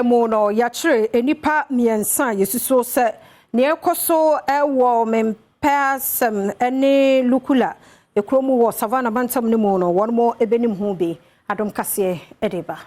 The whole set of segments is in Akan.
Mu no, yɛakyere nnipa mmiɛnsa a yɛsusuo sɛ nea ɛkɔ so wɔ Mempɛasɛm ne Lukula kurom wɔ Savannah mantam no mu no, wɔn mo bɛnim ho bi. Adom kaseɛ de ba.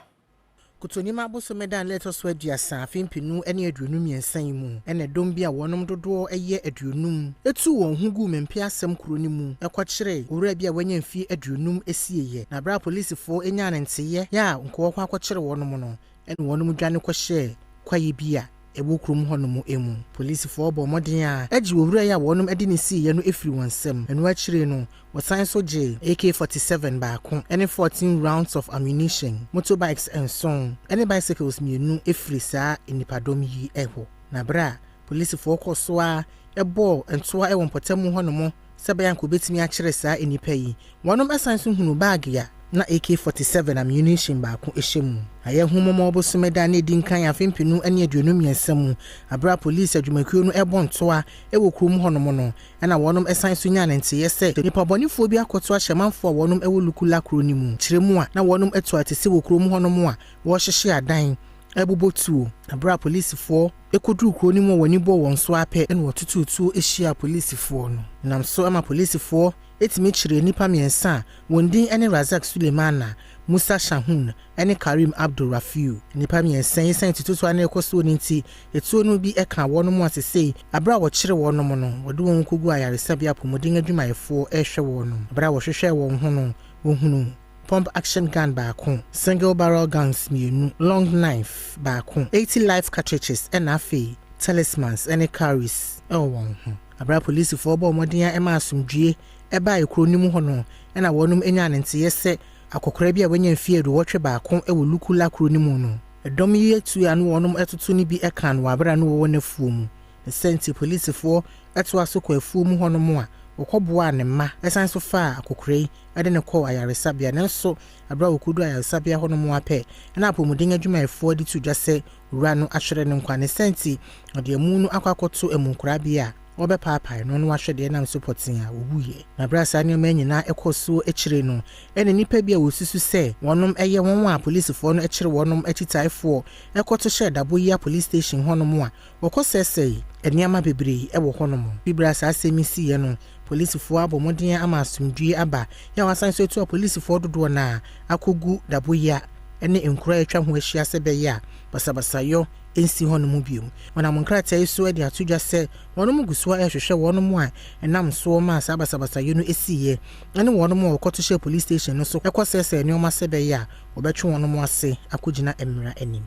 Kotonima bosome da a na ɛtɔ so 30 afe 2023 yi mu na dɔm bi a wɔnom dodoɔ yɛ 50 tuu wɔn ho guu Mempeasɛm kuro no mu kɔkyeree owura bi a wanya mfie 50 sieeɛ. Na berɛ a polisifoɔ nyaa ne nteeɛ yɛ a nka wɔkɔ akɔkyere wɔnom no na wɔnom dwane kɔhyɛɛ kwaeɛ bi a ɛwɔ kurom hɔnom mu. Polisifoɔ bɔɔ mmɔden a gye owura yi a wɔnom de no siiɛ no firii wɔn nsam. Ɛno akyire no Wɔsan nso gyee AK-47 baako ne 14 rounds of ammunition, motorbikes nson ne bicycles mmienu firii saa nnipadɔm yi hɔ. Na berɛ a polisifoɔ kɔɔ so ara bɔɔ ntoa wɔ mpɔtam hɔnom sɛ ɛbɛyɛ a anka wɔbɛtumi akyere saa nnipa yi, wɔnom san nso hunuu baage a na AK-47 ammunition baako hyɛ mu. Ayɛ ahummɔmmɔ bosome da a na ɛdi nkan afe 2023 mu, berɛ a polisi adwumakuo no rebɔ ntoa wɔ kurom hɔnom no, Ɛna wɔnom san nso nyaa ne nteeɛ sɛ nnipa bɔnefoɔ bi akɔto ahyɛ manfoɔ a wɔnom wɔ Lukula kuro no mu, kyerɛ mu a na wɔnom atu atese wɔ kurom hɔnom a wɔrehyehye adan, rebobɔ tuo. Na berɛ a polisifoɔ kɔduruu kuro no mu a wɔn ani bɔɔ wɔn so ara pɛ na wɔtotoo tuo hyiaa polisifoɔ no. Nam so ma polisifoɔ tumi kyeree nnipa mmiɛnsa a wɔn din ne Razak Sulemana, Musa Shahun ne Karim Abdul Rafiu. Nnipa mmiɛnsa yi esiane tutoto a na ɛrekɔ soɔ no nti, atuo no bi kaa wɔnom a sesei bere a wɔkyere wɔnom no, wɔde wɔn kɔgu ayaresabea apɔmuden adwumayɛfoɔ rehwɛ wɔnom. Bere a wɔhwehwɛɛ wɔn ho no, wɔhunuu pump action gun baako, single barrel guns mmienu, long knife baako, 80 live cartridges ɛna afei talismans ne cowries wɔ wɔn ho. Bere a polisifoɔ bɔɔ mmɔden a ɛmaa asomdwie baa kuro no mu hɔ no, ɛna wɔnom nyaa ne nteeɛ sɛ Akɔkoraa bi a wanya mfeɛ 81 wɔ Lukula kuro no mu no, dɔm yi atuo a na wɔnom toto no bi kaa no wɔ aberɛ a na wɔwɔ n'afuo mu. Ne saa nti polisifoɔ toa so kɔɔ afuo mu hɔnom a wɔkɔboaa ne mma san nso faa akɔkoraa yi de no kɔɔ ayaresabea. Nanso aberɛ a wɔkɔduruu ayaresabea hɔnom ara pɛ na apɔmuden adwumayɛfoɔ de too dwa sɛ wura no ahwere ne nkwa. Ne saa nti wɔde amu no akɔ akɔto amunkorabea a Wɔbɛpaapae no na wɔahwɛ deɛ ɛnam so pɔtee a ɔwuiɛ. Na berɛ a saa nneɛma yi nyinaa kɔɔ soɔ akyire no, ɛna nnipa bi a wɔsusu sɛ wɔnom yɛ wɔn a apolisifoɔ no kyere wɔnom akyitaefoɔ kɔto hyɛɛ Daboya Police Station hɔnom a wɔkɔsɛesɛe nneɛma bebree wɔ hɔnom. Berɛ a saa asɛm yi siiɛ no, polisifoɔ abɔ mmɔden ama asomdwoeɛ aba, yɛ a wɔasan nso atu apolisifoɔ dodoɔ no ara akɔgu Daboya ne nkuro a atwa ho ahyia sɛ ɛbɛyɛ a basabasayɔ nsi hɔnom bio. Wɔnam nkrataa yi so de ato dwa sɛ wɔnom gu so ara rehwehwɛ wɔnom a ɛnam soɔ maa saa basabasayɔ no siiɛ ne wɔnom a wɔkɔto hyɛɛ police station no so kɔsɛesɛɛ nneɛma sɛ ɛbɛyɛ a wɔbɛtwe wɔnom ase akɔgyina mmara anim.